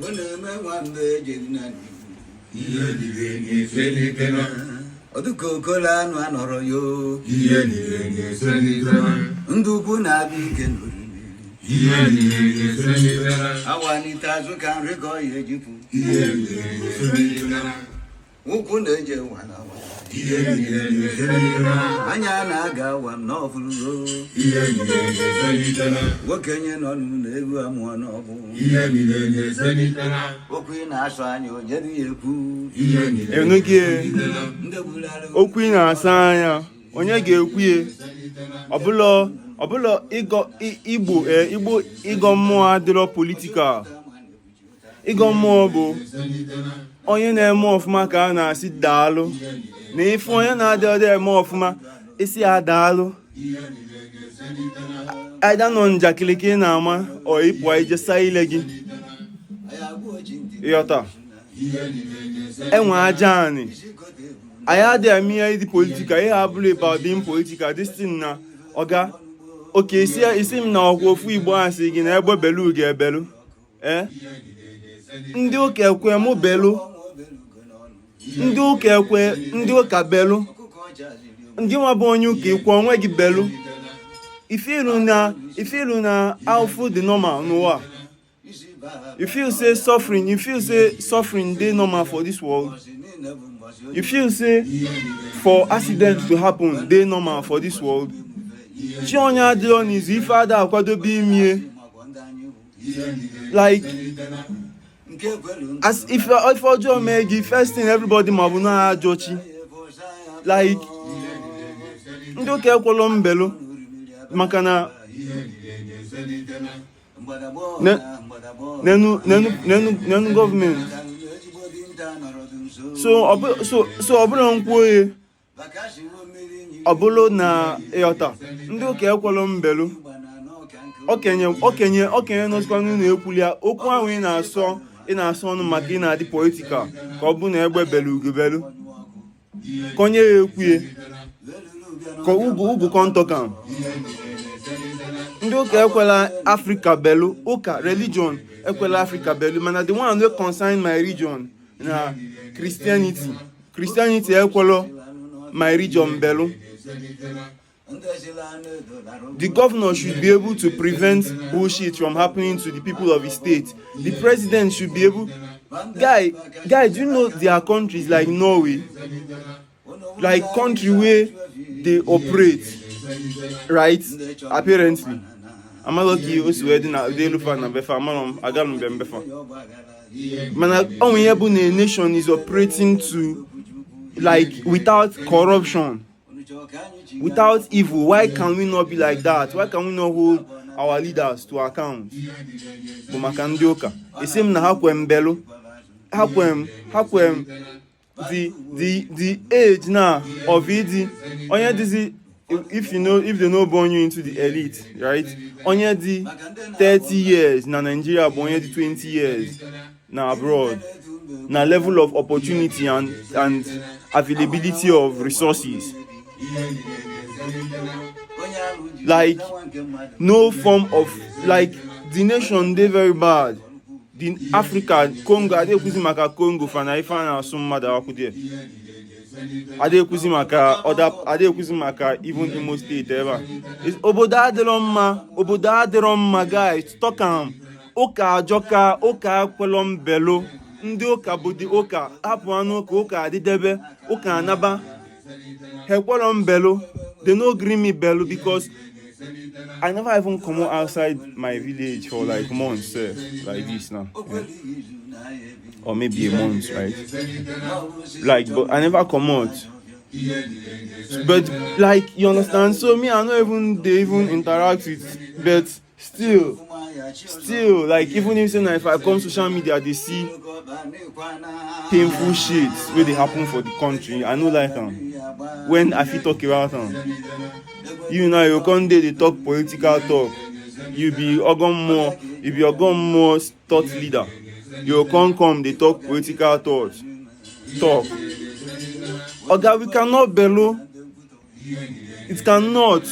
Ọ na-eme nwambe ejeri na Ihe niile na-eselitela. Ọdụka okolo anụ anọrọ yo. Ihe niile na-eselitela. Ndị ukwu na-abịa ike n'oriri. Ihe niile na-eselitela. Awanite azụ ka nri ka ọ ya ejipụ. Ihe niile na-eselitela. Ụkwụ na-eje wala wala. Ihe niile na-eselitela. Anya na-aga awa m n'ọfụrụgo. Ihe niile na-eselitela. Nwokenye nọ n'ụlọ egwu amụọ n'ọbụ. Ihe niile na-eselitela. Okwu ị na-asụ anya onye dị ya ekwu. Ihe niile Enughị na-eselitela. Ndị gburu okwu ị na-asa anya onye ga-ekwu ya. Ọbụlọ ọbụlọ ịgọ igbo igbo ịgọ mmụọ adịrọ political. Ịgọ mmụọ bụ onye na-eme ọfụma ka a na-asị daalụ, na ife onye na-adị ọdị eme ọfụma isi ya daalụ. Aida nọ njakịrị ka ị na-ama ọ ịpụ ije saa ile gị. Ịghọta enwe aja anị anyị adịghị eme ihe dị political. Ihe abụrụ about being political, this thing na ọga oke isi isi m na ọkwa ofu igbo a sị gị na egbe belu ga-ebelu. Ee, ndị ụka ekwe mụ belu, ndị ụka ekwe, ndị ụka belu, ndị nwa bụ onye ụka ikwe onwe gị belu. Ifilu na afụ dị normal n'ụwa. You feel say suffering, you feel say suffering dey normal for this world. You feel say for accident to happen dey normal for this world. Chi onye adịrọ n'izu ife ada akwadobe imie, like as if ife ọjọọ mee gị, first thing everybody ma bụ na ajọ chi. Like ndị ụka ekwelọ mbelu maka na nenu nenu nenu nenu gọọmenti. So ọ bụ so ọ bụrụ nkwụ oye ọ bụrụ na ịghọta ndị ụka ekwelọ mbelu. Okenye okenye okenye nọzikwa n'ụlọ ekwuli ya okwu ahụ ị na-asọ ị na-asọ ọnụ maka ị na-adị political ka ọ bụ na egbe belu ugo belu ka onye ya ekwuye ka ugwu ugwu kọntọkam. Ndị ụka ekwela Afrịka belu, ụka religion ekwela Afrịka belu, mana the one wey concern my region na Christianity. Christianity ekwelo my region belu. The governor should be able to prevent bullshit from happening to the people of his state. The president should be able. Guy, guy, do you know there are countries like Norway, like country where they operate, right? Apparently amalọka o si wee dị na dị elu fa na befa amarọ m agalụ mbe mbefa mana ọ nwe ihe bụ na a nation is operating to like without corruption, without evil. Why can we not be like that? Why can we not hold our leaders to account? Bụ maka ndị ụka esi m na ha kwe mbelu ha kwe m ha kwe m the age now of ịdị onye dịzi, if you know, if they no born you into the elite, right? Onye dị 30 years na Nigeria bụ onye dị 20 years na abroad na level of opportunity and availability of resources. Like no form of, like, the nation dey very bad. The Africa, Congo adị ekwuzi maka Congo fa na ife a na-asụ mmadụ akwụ there. Adị ekwuzi maka other, adị ekwuzi maka even Imo State ebe a. Obodo adịrọ mma, obodo adịrọ mma. Guys, talk am. Ụka ajọka, ụka ekwelọ mbelu. Ndị ụka bụ dị ụka hapụ anụ ụka ụka adịdebe ụka anaba ha ekwelọ mbelu. They no gree me belu because I never even come outside my village for like months sef, like this now, yeah. Or maybe a month, right? Like, but I never comot. But like, you understand? So me, I no even dey even interact with, but still, like, even if say na if I come social media dey see painful shit wey dey happen for the country, I no like am when I fit talk about am. You now, you come dey dey talk political talk. You be ogo, you be ogo thought leader, you come come dey talk political thought talk. Oga, we cannot belo. It cannot.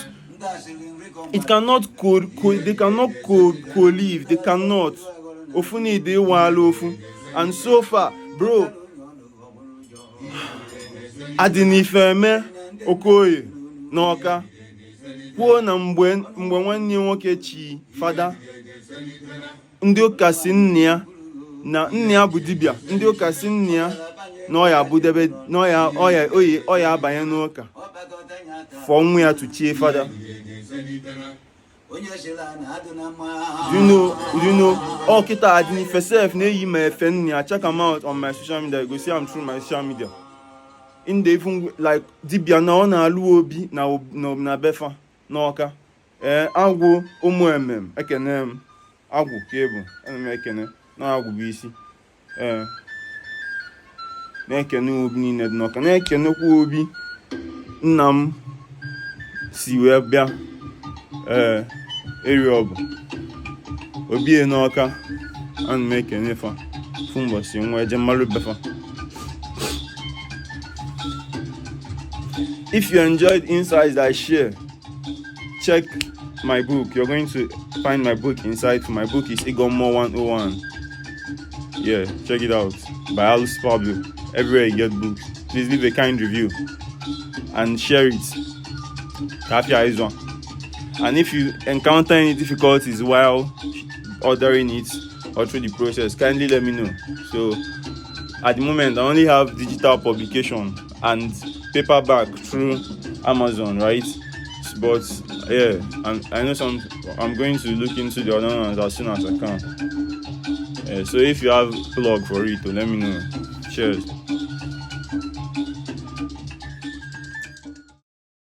It cannot co co they cannot co co-live. They cannot. Ofu need ịwala ofu. And so far, bro, Adịnifeme Okoye n'Ọka kwuo na mgbe mgbe nwanne ya nwoke chi fada, ndị ụka si nna ya na nna ya bụ dibịa, ndị ụka si nna ya na ọ ya abụdebe na ọ ya ọ ya oyi ọ ya abanye n'ụka for nwa ya to chie fada. Do you know ọ kịta Adịnife sef na-eyi ma efe nna ya. Check am out on my social media. You go see am through my social media. In the even like dibịa na ọ na-alụ obi na na befa n'Ọka. Ee, agwụ ụmụ emem, ekene m agwụ ka ịbụ, ana m ekene na agwụ bụ isi. Ee, na-ekene obi niile dị n'Ọka, na-ekenekwa obi nna m si wee bịa. Ee, eri ọ bụ obi n'Ọka, ana m ekene fa fụ mbọsị nwa eje mmalụ befa. If you enjoyed insights I share, check my book. You're going to find my book inside. My book is Igo Mmuo 101. Yeah, check it out. By Alice Pablo. Everywhere you get books. Please leave a kind review and share it. Kafia is one. And if you encounter any difficulties while ordering it or through the process, kindly let me know. So at the moment, I only have digital publication and paperback through Amazon, right? But yeah, I know some. I'm going to look into the other ones as soon as I can. Yeah, so if you have plug for it, let me know. Cheers.